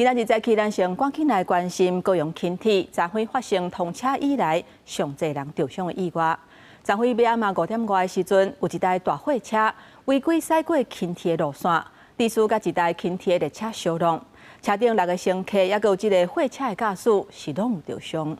今仔日早起，咱先趕緊來關心高雄輕鐵昨昏發生通車以來上濟人著傷的意外。昨昏欲暗仔5點外的時陣，有一台大貨車違規駛過輕鐵的路線，致使佮一台輕鐵列車相挵，車頂六个乘客，猶閣有這个貨車的駕駛是攏有著傷。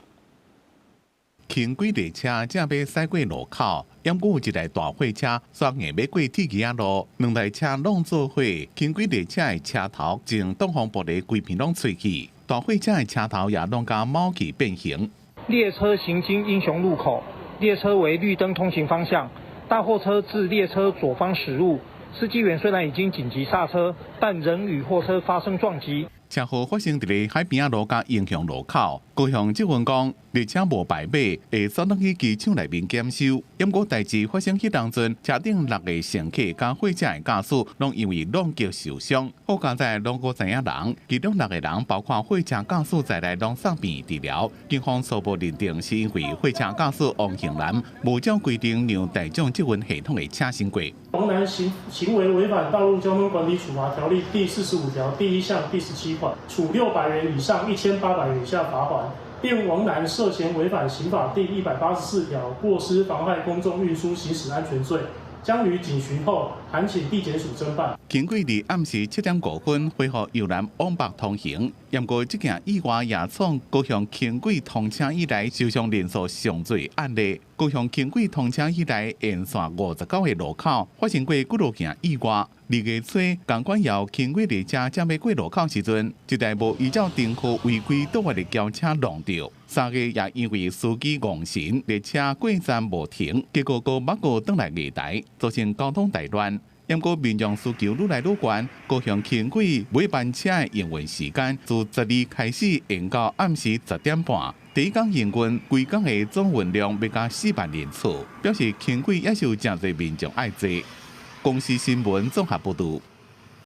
輕軌列車正欲駛過路口，猶閣有一台大貨車煞硬欲過鐵枝仔路，兩台車挵做伙，輕軌列車的車頭前擋風玻璃規片攏碎去，大貨車的車頭也攏共貓去變形。列車行經英雄路口，列車為綠燈通行方向，大貨車自列車左方駛入，司機員雖然已經緊急剎車，但仍與貨車發生撞擊。車禍發生佇咧海邊仔路佮英雄路口，高雄捷運講列車無牌碼，會送轉去機廠內面檢修。毋過代誌發生彼當陣，車頂六个乘客佮貨車的駕駛，攏因為挵擊受傷。好佳哉攏閣知影人，其中六个人包括貨車駕駛在內，攏送病治療。警方初步認定是因為貨車駕駛王興南無照規定讓大眾捷運系統的車身過。王南行為違反《道路交通管理處罰條例》第45條第1項第17款，處600元以上1800元以下罰鍰。並王南涉嫌違反刑法第184條過失妨害公眾運輸行駛安全罪，將於警詢後函請地檢署偵辦。輕軌佇暗時7點5分恢復由南往北通行，毋過這件意外也創高雄輕軌通車以來受傷人數上濟案例。高雄輕軌通車以來，沿線59個路口發生過幾落件意外。2月初，江關遙輕軌列車正欲過路口時陣，一台無依照燈號違規倒彎的轎車挵著。3月也因為司機戇神，列車過站無停，結果閣捌過轉來月台，造成交通大亂。毋過民眾需求愈來愈懸，高雄輕軌尾班車的營運時間自12開始延到暗時10點半。第一工營運，規工的總運量欲加4萬人次，表示輕軌也是有誠濟民眾愛坐。公視新聞綜合報導。